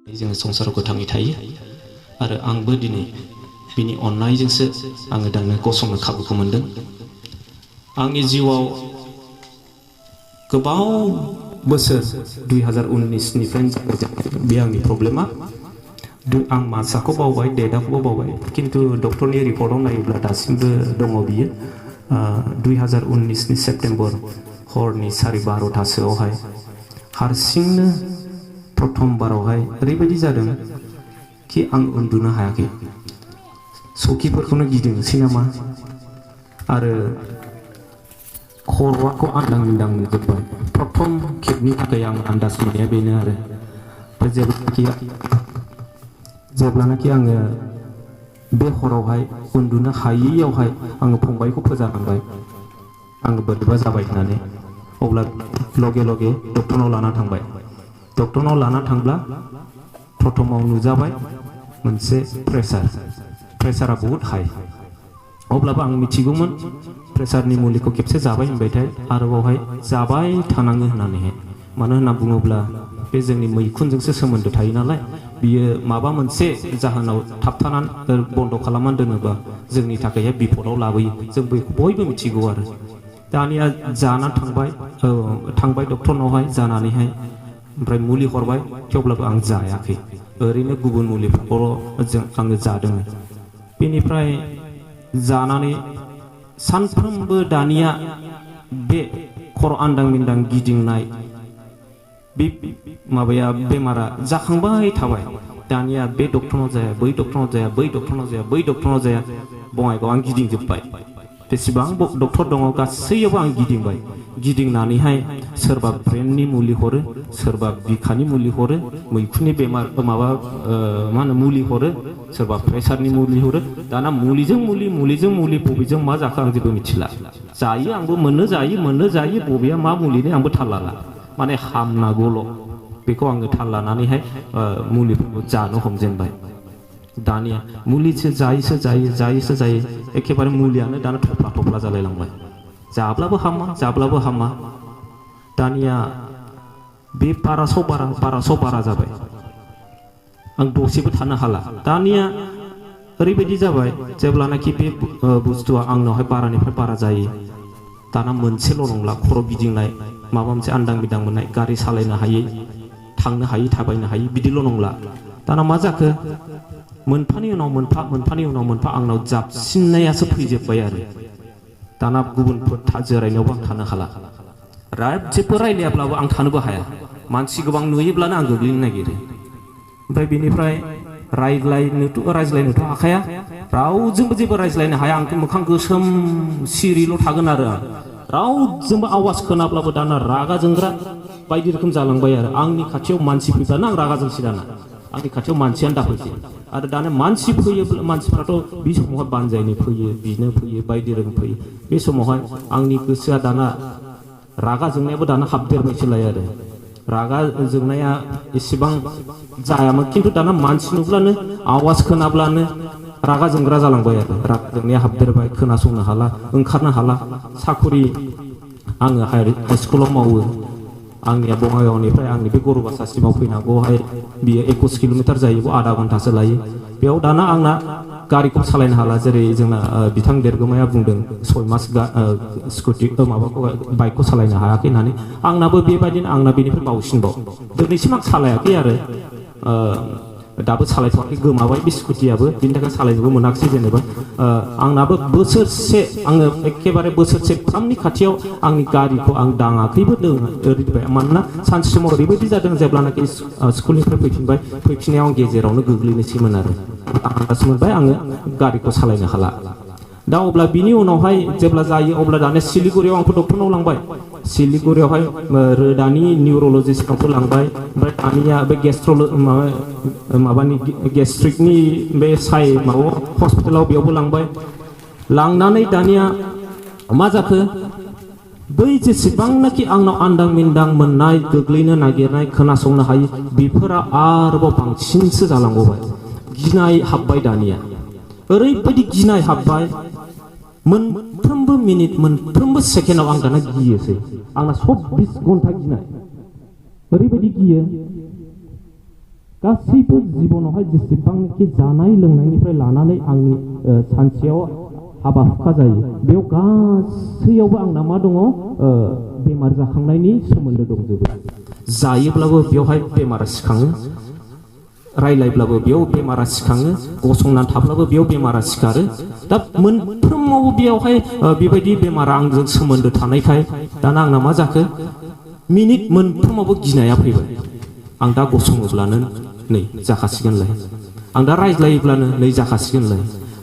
जोङो संसाराव गोथाङै थायो आरो आंबो दिनै बिनि अननायजोंसो आङो दानो गसंनो खाबुखौ मोनदों। आंनि जिउआव गोबाव बोसोर 2019निफ्रायनो बे आंनि प्रब्लेमा। आं मासाखौ बावबाय, डेटआखौबो बावबाय, खिन्थु डक्टरनि रिपर्टआव नायोब्ला दासिमबो दङ बियो। 2019नि सेप्तेम्बर हरनि 12:30 हारसिंनो प्रथम बारावहाय ओरैबायदि जादों कि आं उन्दुनो हायाखै, सौखिफोरखौनो गिदिंनोसै नामा आरो खर'खौ आन्दां उन्दां मोनजोब्बाय। प्रथम खेबनि थाखाय आं आन्दाज मोननाया बेनो आरो जेब्लानाखि आङो बे हरावहाय उन्दुनो हायैयावहाय आङो फंबायखौ फोजानांबाय, आङो बोरैबा जाबाय होननानै, अब्ला लगे लगे डक्टरनाव लाना थांबाय। डक्टरनाव लाना थांब्ला प्रथमाव नुजाबाय मोनसे प्रेसारा बहुद हाई। अब्लाबो आं मिथिगौमोन प्रेसारनि मुलिखौ खेबसे जाबाय होनबायथाय आरोबावहाय जाबाय थानाङो होननानैहाय। मानो होनना बुङोब्ला बे जोंनि मैखुनजोंसो सोमोन्दो थायो नालाय, बियो माबा मोनसे जाहोनाव थाबथानानै बन्द' खालामनानै दोनोबा जोंनि थाखाय बिपदआव लाबोयो, जों बेखौ बयबो मिथिगौ आरो। दानिया जाना थांबाय डक्टरनावहाय, जानानैहाय ओमफ्राय मुलि हरबाय, थेवब्लाबो आं जायाखै, ओरैनो गुबुन मुलिफोरखौल' आङो जादों। बेनिफ्राय जानानै सानफ्रोमबो दानिया बे खर' आन्दां मिन्दां गिदिंनाय बे बेमारा जाखांबाय थाबाय। दानिया बे डक्टरनाव जाया, बै डक्टरनाव जाया, बै डक्टरनाव जाया, बै डक्टरनाव जाया, बङाइगाव आं गिदिंजोब्बाय। बेसेबां डक्टर दङ गासैयावबो आं गिदिंबाय। गिदिंनानैहाय सोरबा ब्रेननि मुलि हरो, सोरबा बिखानि मुलि हरो, मैखुननि बेमार मुलि हरो, सोरबा प्रेसारनि मुलि हरो। दाना मुलिजों मुलि बबेजों मा जाखो आं जेबो मिथिला। जायो आंबो, मोननो जायो, बबेया मा मुलिनि आंबो थाल लाला, माने हामनांगौल' बेखौ आङो थाल लानानैहाय मुलिफोरखौ जानो हमजेनबाय। दानिया मुलिसो जायो, एखेबारे मुलियानो दाना थफ्ला जालायलांबाय। जाब्लाबो हामा। दानिया बे बारासो बारा जाबाय, आं दसेबो थानो हाला। दानिया ओरैबायदि जाबाय, जेब्लानाखि बे बुस्थुआ आंनावहाय बारानिफ्राय बारा जायो, दाना मोनसेल' नंला खर' गिदिंनाय, माबा मोनसे आन्दां बिदां मोननाय, गारि सालायनो हायै, थांनो हायै, थाबायनो हायै, बिदिल' नंला। दाना मा जाखो, मोनफानि उनाव मोनफा आंनाव जाबसिननायासो फैजोब्बाय आरो। दाना गुबुनफोर जिरायनायावबो आं थानो हाला, जेबो रायलायाब्लाबो आं थानोबो हाया, मानसि गोबां नुयोब्लानो आं गोग्लैनो नागिरो। ओमफ्राय बेनिफ्राय रायज्लायनोथ' हाखाया, रावजोंबो जेबो रायज्लायनो हाया। आं मोखां गोसोम सिरिल' थागोन आरो आं रावजोंबो आवाज खोनाब्लाबो दाना रागा जोंग्रा बायदि रोखोम जालांबाय आरो। आंनि खाथियाव मानसि फैब्लानो आं रागा जोंसै, दाना आंनि खाथियाव मानसियानो दाफैसै। आरो दाना मानसि फैयोब्ला, मानसिफ्राथ' बे समावहाय बानजायनो फैयो, बिनो फैयो, बायदि रोखोम फैयो। बे समावहाय आंनि गोसोआ दाना रागा जोंनायाबो दाना हाबदेरबायसोलाय आरो। रागा जोंनाया एसेबां जायामोन, खिन्थु दाना मानसि नुब्लानो, आवाज खोनाब्लानो रागा जोंग्रा जालांबाय आरो। रागा जोंनाया हाबदेरबाय, खोनासंनो हाला, ओंखारनो हाला। साखरि आङो हाइ स्कुलाव मावो, आंनिया बङाइगावनिफ्राय आंनि बे गरुबासासिमाव फैनांगौहाय बियो 21 किल'मिटार जायो, आधा घन्टासो लायो। बेयाव दाना आंना गारिखौ सालायनो हाला। जेरै जोंना बिथां देरगोमाया बुंदों 6 मास बाइकखौ सालायनो हायाखै होननानै, आंनाबो बेबायदिनो, आंना बेनिफ्राय बावसिनबाव। दिनैसिम आं सालायाखै आरो, दाबो सालायथ'वाखै, गोमाबाय बे स्कुटियाबो, बिनि थाखाय सालायनोबो मोनाखिसै। जेनेबा आंनाबो बोसोरसे, आङो एखेबारे बोसोरसेफ्रामनि खाथियाव आंनि गारिखौ आं दाङाखैबो ओरैबाय। मानोना सानसे समाव ओरैबायदि जादों, जेब्लानाखि स्कुलनिफ्राय फैफिननायाव आं गेजेरावनो गोग्लैनोसैमोन आरो। आं आन्दाज मोनबाय, आङो गारिखौ सालायनो हाला। दा अब्ला बिनि उनावहाय जेब्ला जायो, अब्ला दानिया सिलिगुरियाव आंखौ डक्टरनाव लांबाय। सिलिगुरियावहाय रोदानि निउर'लजिस्टनावबो लांबाय। ओमफ्राय दानिया बे गेस्ट्रिकनि बे हस्पिटालाव बेयावबो लांबाय। लांनानै दानिया मा जाखो, बै जेसेबांनाखि आंनाव आन्दां मिन्दां मोननाय, गोग्लैनो नागिरनाय, खोनासंनो हायै, बेफोरा आरोबाव बांसिनसो जालांबाय। गिनाय हाबबाय, दानिया ओरैबायदि गिनाय हाबबाय, मोनफ्रोमबो मिनिट, मोनफ्रोमबो सेकेन्डआव आं दाना गियोसै। आंना 24 घन्टा गिनाय, ओरैबायदि गियो गासैबो जिबनावहाय जेसेबांनाखि जानाय लोंनायनिफ्राय लानानै आंनि सानसेयाव हाबा हुखा जायो बेयाव गासैयावबो आंना मा दङ बेमार जाखांनायनि सोमोन्दो दंजोबो जायोब्लाबो बेवहाय बेमारा सिखाङो रायलायब्लाबो बेयाव बेमारा सिखाङो गसंनानै थाब्लाबो बेयाव बेमारा सिखारो दा मोनफ्रोमावबो बेयावहाय बेबायदि बेमारा आंजों सोमोन्दो थानायखाय दाना आंना मा जाखो मिनिट मोनफ्रोमावबो गिनाया फैबाय आं दा गसङोब्लानो नै जाखासिगोनलाय आं दा रायज्लायोब्लानो नै जाखासिगोनलाय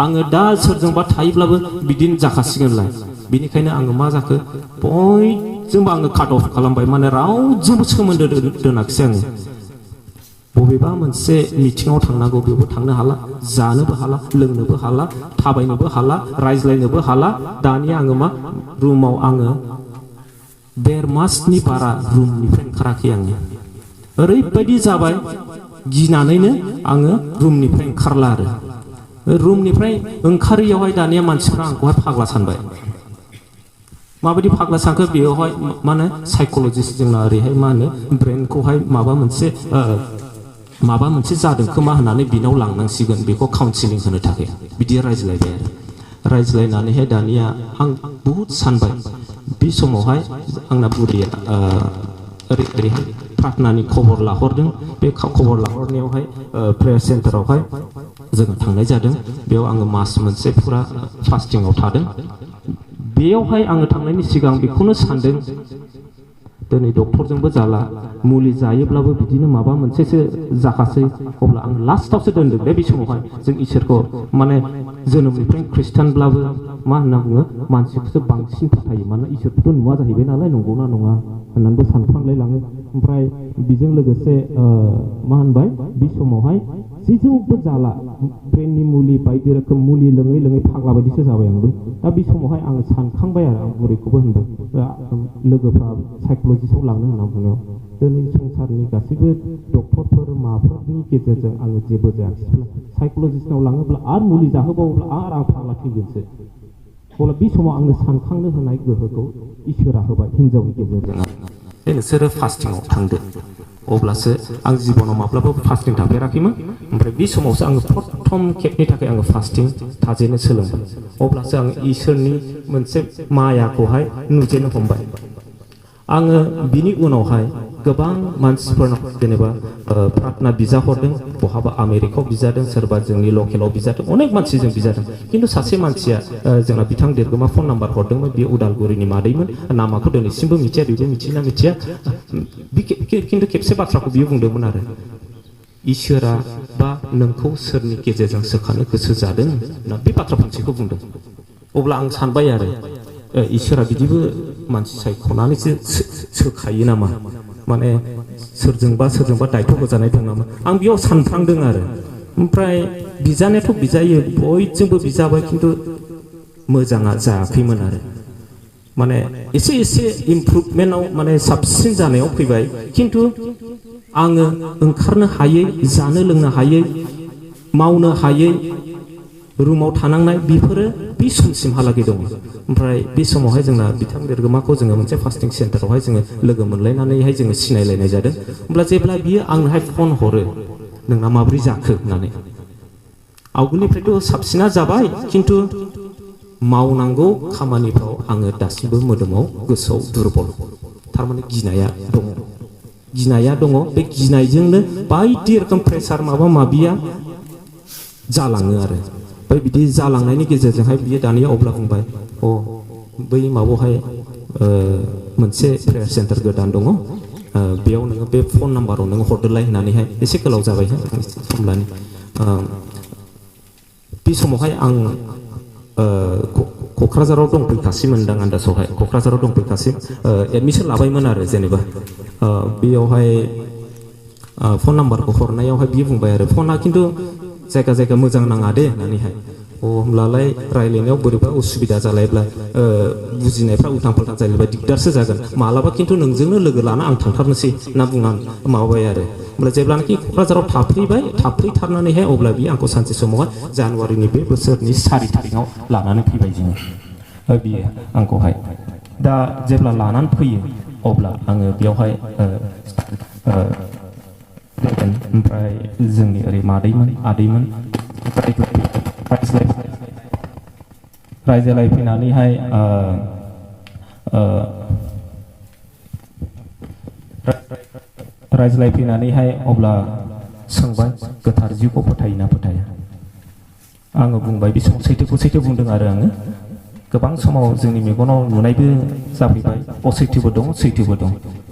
आङो दा सोरजोंबा थायोब्लाबो बिदिनो जाखासिगोनलाय बिनिखायनो आङो मा जाखो बयजोंबो आङो काट अफ खालामबाय माने रावजोंबो सोमोन्दो दोनाखिसै आङो बबेबा मोनसे मिटिङाव थांनांगौ बेयावबो थांनो हाला जानोबो हाला लोंनोबो हाला थाबायनोबो हाला रायज्लायनोबो हाला दानिया आङो मा रुमाव आङो 1.5 मासनि बारा रुमनिफ्राय ओंखाराखै आङो ओरैबायदि जाबाय गिनानैनो आङो रुमनिफ्राय ओंखारला आरो रुमनिफ्राय ओंखारैयावहाय दानिया मानसिफ्रा आंखौहाय फाग्ला सानबाय माबायदि फाग्ला सानखो बेयावहाय मा होनो साइक'लजिस्ट जोंना ओरैहाय मा होनो ब्रेनखौहाय माबा मोनसे जादों खोमा होननानै बिनाव लांनांसिगोन बेखौ काउन्सिलिं होनो थाखाय बिदि रायज्लायबाय आरो रायज्लायनानैहाय दानिया आं बहुद सानबाय बे समावहाय आंना बुरिया ओरैहाय प्रार्थनानि खबर लाहरदों बे खबर लाहरनायावहाय प्रेयार सेन्टारावहाय जोङो थांनाय जादों बेयाव आङो मास मोनसे फुरा फास्टिंआव थादों बेयावहाय आङो थांनायनि सिगां बेखौनो सानदों दिनै डक्टरजोंबो जाला मुलि जायोब्लाबो बिदिनो माबा मोनसेसो जाखासै अब्ला आं लास्टावसो दोनदों बे समावहाय जों इसोरखौ माने जोनोमनिफ्राय ख्रिस्टानब्लाबो मा होनना बुङो मानसिखौसो बांसिन फोथायो मानोना इसोरखौथ' नुवा जाहैबाय नालाय नंगौना नङा होननानैबो सानफ्लांलायलाङो ओमफ्राय बेजों लोगोसे मा होनबाय बे समावहाय जेजोंबो जाला ब्रेननि मुलि बायदि रोखोम मुलि लोङै लोङै फाग्ला बायदिसो जाबाय आंबो दा बे समावहाय आङो सानखांबाय आरो आं बुरैखौबो होनदों लोगोफ्रा साइक'लजिस्टआव लांनो होनना बुंनायाव दिनै संसारनि गासैबो डक्टरफोर माबाफोरनि गेजेरजों आङो जेबो जायाखिसैब्ला साइक'लजिस्टनाव लाङोब्ला आरो मुलि जाहोबावोब्ला आरो आं फाग्ला थैगोनसो अब्ला बे समाव आंनो सानखांनो होनाय गोहोखौ इसोरा होबाय हिनजावनि गेजेरजों नोंसोरो फास्टिंआव थांदो अब्लासो आं जिबनाव माब्लाबाबो फास्टिं थाफेराखैमोन ओमफ्राय बे समावसो आङो प्रथम खेबनि थाखाय आङो फास्टिं थाजेननो सोलोंबाय अब्लासो आं इसोरनि मोनसे मायाखौहाय नुजेननो हमबाय आङो बिनि उनावहाय गोबां मानसिफोरनाव जेनेबा प्रार्थना बिजाहरदों बहाबा आमेरिकायाव बिजादों सोरबा जोंनि लकेलाव बिजादों अनेक मानसिजों बिजादों खिन्थु सासे मानसिया जोंना बिथां देरगोमा फन नाम्बार हरदोंमोन बेयो उदालगुरिनि मादैमोन नामाखौ दिनैसिमबो मिथिया बेबो मिथियोना मिथिया खिन्थु खेबसे बाथ्राखौ बियो बुंदोंमोन आरो इसोरा बा नोंखौ सोरनि गेजेरजों सोखानो गोसो जादों ना बे बाथ्रा फंसेखौ बुंदों अब्ला आं सानबाय आरो इसोरा बिदिबो मानसि सायख'नानैसो सोखायो नामा माने सोरजोंबा दायथ' होजानाय दं नामा आं बेयाव सानफ्लांदों आरो ओमफ्राय बिजानायाथ' बिजायो बयजोंबो बिजाबाय खिन्थु मोजाङा जायाखैमोन आरो माने एसे इमप्रुभमेन्टआव माने साबसिन जानायाव फैबाय खिन्थु आङो ओंखारनो हायै जानो लोंनो हायै मावनो हायै रुमाव थानांनाय बेफोरो बे समसिमहालागै दङ ओमफ्राय बे समावहाय जोंना बिथां देरगोमाखौ जोङो मोनसे फास्टिं सेन्टारावहाय जोङो लोगो मोनलायनानैहाय जोङो सिनायलायनाय जादों होमब्ला जेब्ला बियो आंनोहाय फन हरो नोंना माबोरै जाखो होननानै आवगोलनिफ्रायथ' साबसिना जाबाय खिन्थु मावनांगौ खामानिफ्राव आङो दासिमबो मोदोमाव गोसोआव दुरबल थारमाने गिनाया दङ बे गिनायजोंनो बायदि रोखोम प्रेसार माबा माबिया जालाङो आरो बै बिदि जालांनायनि गेजेरजोंहाय बियो दानिया अब्ला बुंबाय बै माबायावहाय मोनसे प्रेयार सेन्टार गोदान दङ बेयाव नोङो बे फन नाम्बाराव नोङो हरदोलाय होननानैहाय एसे गोलाव जाबाय समलानि बे समावहाय आं क'क्राझाराव दंफैखासैमोनदां आन्दासावहाय क'क्राझाराव दंफैखासै एडमिसन लाबायमोन आरो जेनेबा बेयावहाय फन नाम्बारखौ हरनायावहाय बियो बुंबाय आरो फना खिन्थु जायगा मोजां नाङा दे होननानैहाय होमब्लालाय रायलायनायाव बोरैबा उसुबिदा जालायब्ला बुजिनायफ्रा उल्थां फाल्थां जालायब्ला दिगदारसो जागोन मालाबा खिन्थु नोंजोंनो लोगो लाना आं थांथारनोसै होनना बुंनानै माबाबाय आरो होमब्ला जेब्लानाखि क'क्राझाराव थाफैथारनानैहाय अब्ला बियो आंखौ सानसे समावहाय जानुवारिनि बे बोसोरनि 4 तारिखआव लानानै फैबाय जोङो बियो आंखौहाय दा जेब्ला लानानै फैयो अब्ला आङो बेयावहाय ओमफ्राय जोंनि ओरै मादैमोन आदैमोन रायज्लायफैनानैहाय रायज्लायफैनानैहाय अब्ला सोंबाय गोथार जिउखौ फोथायोना फोथाया आङो बुंबाय बे समाव सैथोखौ सैथो बुंदों आरो आङो गोबां समाव जोंनि मेगनाव नुनायबो जाफैबाय असैथोबो दं सैथोबो दं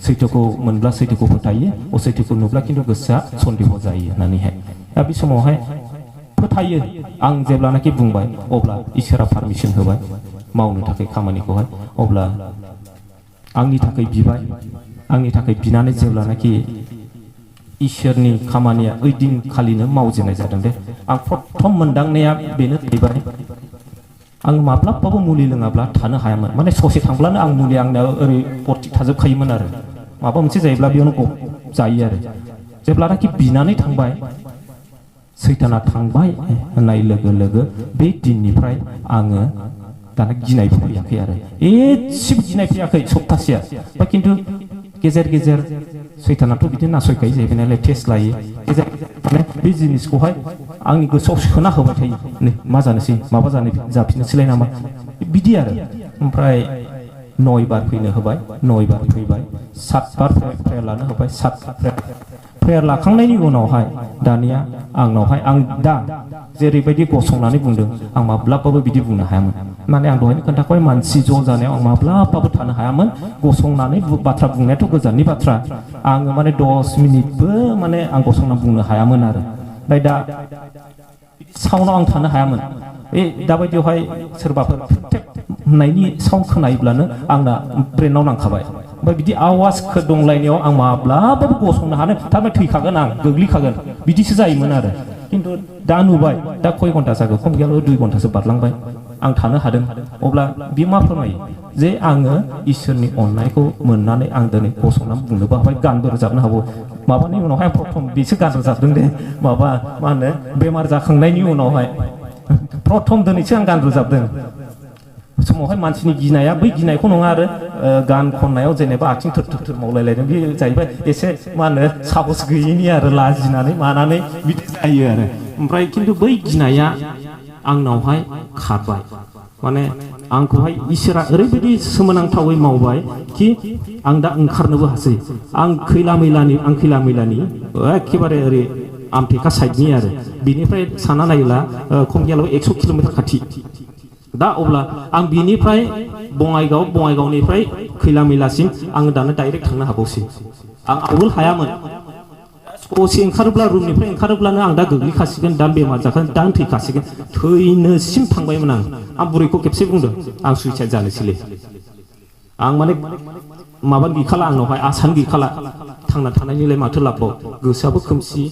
सैथोखौ मोनब्ला सैथोखौ फोथायो असैथोखौ नुब्ला खिन्थु गोसोआ सन्देह जायो होननानैहाय दा बे समावहाय फोथायो आं जेब्लानाखि बुंबाय अब्ला इसोरा पारमिसन होबाय मावनो थाखाय खामानिखौहाय अब्ला आंनि थाखाय बिबाय आंनि थाखाय बिनानै जेब्लानाखि इसोरनि खामानिया ओइ दिनखालिनो मावजेननाय जादों दे आं प्रथम मोनदांनाया बेनो जाहैबाय आं माब्लाबाबो मुलि लोङाब्ला थानो हायामोन माने ससे थांब्लानो आं मुलि आंना ओरै भर्ति थाजोबखायोमोन आरो माबा मोनसे जायोब्ला बेयावनो जायो आरो जेब्लानाखि बिनानै थांबाय सैताना थांबाय होननाय लोगो लोगो बे दिननिफ्राय आङो दाना गिनाय फैयाखै आरो एसेबो गिनाय फैयाखै सप्तासेया बा खिन्थु गेजेर गेजेर सैतानाथ' बिदिनो नासयखायो जाहैबाय नालाय टेस्ट लायो गेजेर माने बे जिनिसखौहाय आंनि गोसोआव सोना होबाय थायो नै मा जानोसै माबा जाफिननोसैलाय नामा बिदि आरो ओमफ्राय 9 बार फैनो होबाय 9 बार फैबाय 7 बार प्रेयार लानो होबाय 7 प्रेयार लाखांनायनि उनावहाय दानिया आंनावहाय आं दा जेरैबायदि गसंनानै बुंदों आं माब्लाबाबो बिदि बुंनो हायामोन माने आं दहायनो खोन्थाबाय मानसि ज' जानायाव आं माब्लाबाबो थानो हायामोन गसंनानै बाथ्रा बुंनायाथ' गोजाननि बाथ्रा आङो माने 10 मिनिटबो माने आं गसंना बुंनो हायामोन आरो ओमफ्राय दा साउन्डआव आं थानो हायामोन दाबायदियावहाय सोरबाफोर होननायनि साउन्ड खोनायोब्लानो आंना ब्रेनाव नांखाबाय ओमफ्राय बिदि आवाज दंलायनायाव आं माब्लाबाबो गसंनो हानो थारमाने थैखागोन आं गोग्लैखागोन बिदिसो जायोमोन आरो खिन्थु दा नुबाय दा खय घन्टा जागो खम गैयाल' 2 घन्टासो बारलांबाय आं थानो हादों अब्ला बे मा फोरमायो जे आङो इसोरनि अननायखौ मोननानै आं दिनै गसंनानै बुंनोबो हाबाय गानबो रोजाबनो हागौ माबानि उनावहाय प्रथम बेसो गान रोजाबदों दे माबा मा होनो बेमार जाखांनायनि उनावहाय प्रथम दिनैसो आं गान रोजाबदों समावहाय मानसिनि गिनाया बै गिनायखौ नङा आरो गान खननायाव जेनेबा आथिं थोर थोर मावलायलायदों बे जाहैबाय एसे मा होनो साहस गैयैनि आरो लाजिनानै मानानै बिदि जायो आरो ओमफ्राय खिन्थु बै गिनाया आंनावहाय खारबाय माने आंखौहाय इसोरा ओरैबायदि सोमोनांथावै मावबाय कि आं दा ओंखारनोबो हासै आं खैला मैलानि एखेबारे ओरै आमथेखा साइडनि आरो बिनिफ्राय साना नायोब्ला खम गैयालाबो 100 किल'मिटार खाथि दा अब्ला आं बिनिफ्राय बङाइगावनिफ्राय खैला मैलासिम आङो दानो डाइरेक्ट थांनो हागौसै आं आवगोल हायामोन ससे ओंखारोब्ला रुमनिफ्राय ओंखारोब्लानो आं दा गोग्लैखासिगोन दा बेमार जागोन दा थैखासिगोन थैनोसिम थांबायमोन आं बुरैखौ खेबसे बुंदों आं सुइसाइड जानोसैलै आं माने माबा गैखाला आंनावहाय आसान गैखाला थांना थानायनिलाय माथो लाबबाव गोसोआबो खोमसि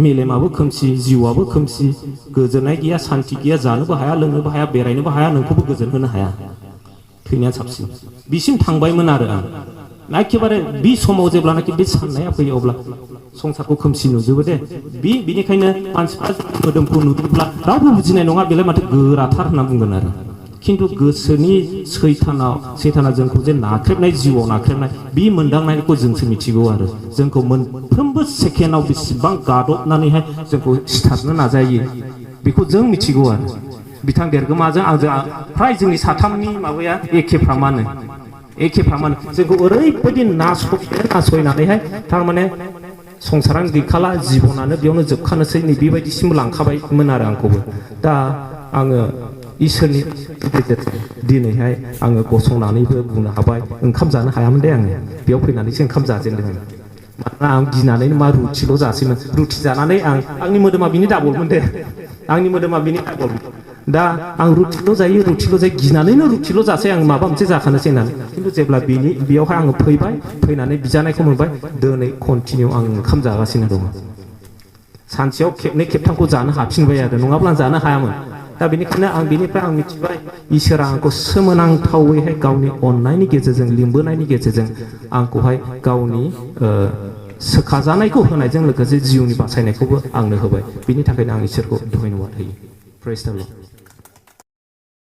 मेलेमाबो खोमसि जिउआबो खोमसि गोजोननाय गैया सान्थि गैया जानोबो हाया लोंनोबो हाया बेरायनोबो हाया नोंखौबो गोजोन होनो हाया थैनाया साबसिन बिसिम थांबायमोन आरो आं एखेबारे बे समाव जेब्लानाखि बे साननाया फैयो अब्ला संसारखौ खोमसि नुजोबो दे बिनिखायनो मानसिफ्रा मोदोमखौ नुदोंब्ला रावबो बुजिनाय नङा बेलाय माथो गोराथार होनना बुंगोन आरो खिन्थु गोसोनि सैताना जोंखौ जे नाख्रेबनाय जिउआव नाख्रेबनाय बे मोनदांनायखौ जोंसो मिथिगौ आरो जोंखौ मोनफ्रोमबो सेकेन्डआव बेसेबां गादबनानैहाय जोंखौ सिथारनो नाजायो बेखौ जों मिथिगौ आरो बिथां देरगोमाजों आंजों फ्राय जोंनि साथामनि माबाया एखेफ्रामानो जोंखौ ओरैबायदि नासयनानैहाय थारमाने संसारानो गैखाला जिबनानो बेयावनो जोबखानोसै नै बेबायदिसिम लांखाबायमोन आरो आंखौबो दा आङो इसोरनि गेजेरजों दिनैहाय आङो गसंनानैबो बुंनो हाबाय ओंखाम जानो हायामोन दे आङो बेयाव फैनानैसो ओंखाम जाजेनदों मानोना आं गिनानैनो मा रुटिल' जासैमोन रुटि जानानै आंनि मोदोमा बिनि डाबलमोन दे आंनि मोदोमा बिनि डाबलमोन दा आं रुटिल' जायो गिनानैनो रुटिल' जासै आं माबा मोनसे जाखानोसै होननानै खिन्थु जेब्ला बेयावहाय आङो फैनानै बिजानायखौ मोनबाय दिनै कन्टिनिउ आं ओंखाम जागासिनो दङ सानसेयाव खेबनै खेबथामखौ जानो हाफिनबाय आरो नङाब्ला आं जानो हायामोन दा बेनिखायनो आं बेनिफ्राय आं मिथिबाय इसोरा आंखौ सोमोनांथावैहाय गावनि अननायनि गेजेरजों लिंबोनायनि गेजेरजों आंखौहाय गावनि सोखाजानायखौ होनायजों लोगोसे जिउनि बासायनायखौबो आंनो होबाय बिनि थाखायनो आं इसोरखौ धन्यबाद होयो प्रेज द लर्ड